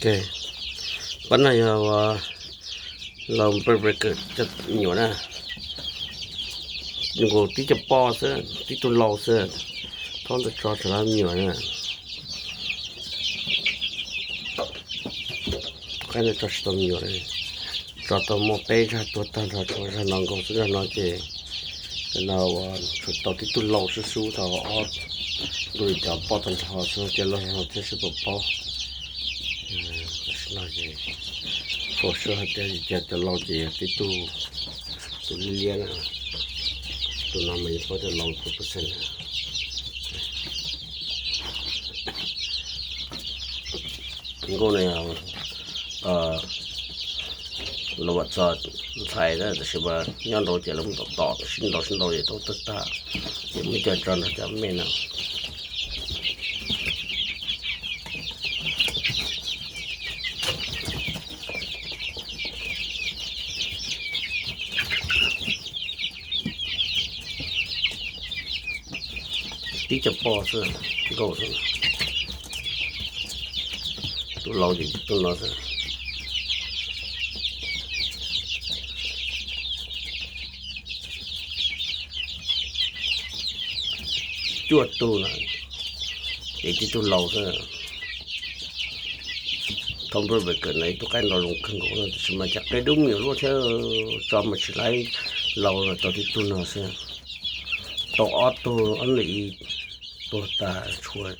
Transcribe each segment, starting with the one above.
Pab no yog ua laus npawg breaker cov me nyuam na, nkaus tib co poj xwb, tib tug laus xwb, thaub ntawd tso tsis tau me nyuam na. Qaib ntawd tso tsis tau me nyuam, tso tau muaj peb zag tuag tag nrho, tshuav zag no nkaus xwb, zag no ces no ua tshuav tau tib tug laus xwb xwb, tau ob ntu li cov poj tag nrho xwb, ces los zag no thiaj sib pab paub. Tam sim no ces pom sua hais tias cov laus ces yog tib tug, tus liab liab na, tus no mas yeej paub tias laus pawg pawg xeem na. Nkauj no los Vam Txos ntxhais na, tab sis mas nyob nraud ces lawv mus tom tom sib ntaus sib ntaus ces tau tawg tag, ces muaj cov tso nrog cov me no. Tib co poj xwb, nkauj xwb, tus laus ces tus no xwb. Cuaj tug na, ces tib tug laus xwb. Thaub npawg breaker no ib tug qaib nrov zoo kawg nkaus no, tab sis mas cas qe dub me nyuam luaj thiab, tso mas tsis laib, laus los tau tib tug no xwb. Tau ob tug ob nws ib tuag tas, tshuav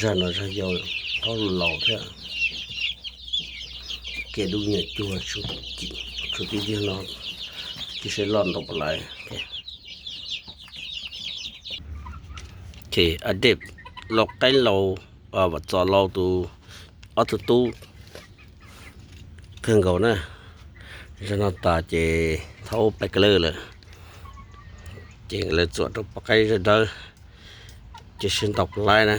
zag no zag yau, thaub laus thiab. Kiag dub me nyuam cuag, tshuav tib tiag no, cia seb loj ntau puas laiv. Ces a dej laus qaib laus, Vam Txos laus tus ob tug tub kawg nkaus na. Zag no tas ces thaub pais ka lawj lawm, ces lawv txuam rau poj qaib zaj dawb, ces sib ntaus puas laiv na.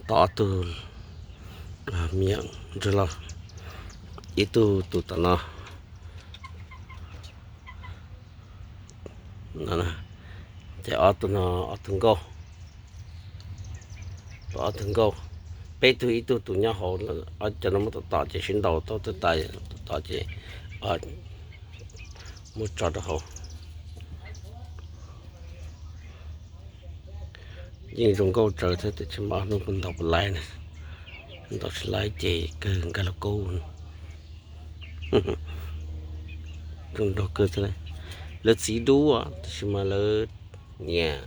Tau ob tug me nyuam ntsuag loj, ib tug tus tom no, ces ob tug no, ob tug nkauj, ob tug nkauj, peb tug, ib tug tus nyob hauv, cov no muab tom tom ces sib ntaus tau tawg tas, tom tom ces muab tso rau hauv. Yeej zoo nkauj tsawv thiab, tiam sis mas ob hnub kuj ntaus puas laiv na, ntaus tsis laiv ces kawg nkag lauj kaub. Zoo nraug kawg thiab, lawv txiv dub tab sis mas lawv niam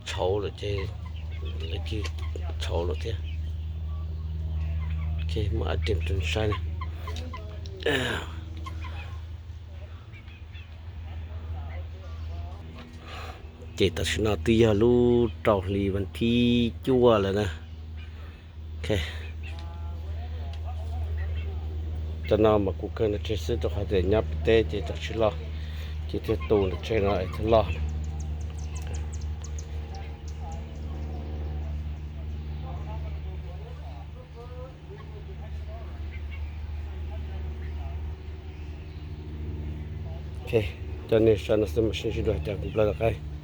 tshauv lawm ces lawv cia tshauv lawm thiab. Muab a dej rau saib na. Ces tam sim no twb yog lub rau hli vas thib cuaj lawm na. Cov no mas kuv kawg nrog tseg xwb, rau qhov tias nyob pem teb ces rov sib loj, ces thiaj tu nrog tseg no es thiaj loj. Coj nej saib no xwb, mam sib ntsib dua hais tias kuv nplawg rov qab.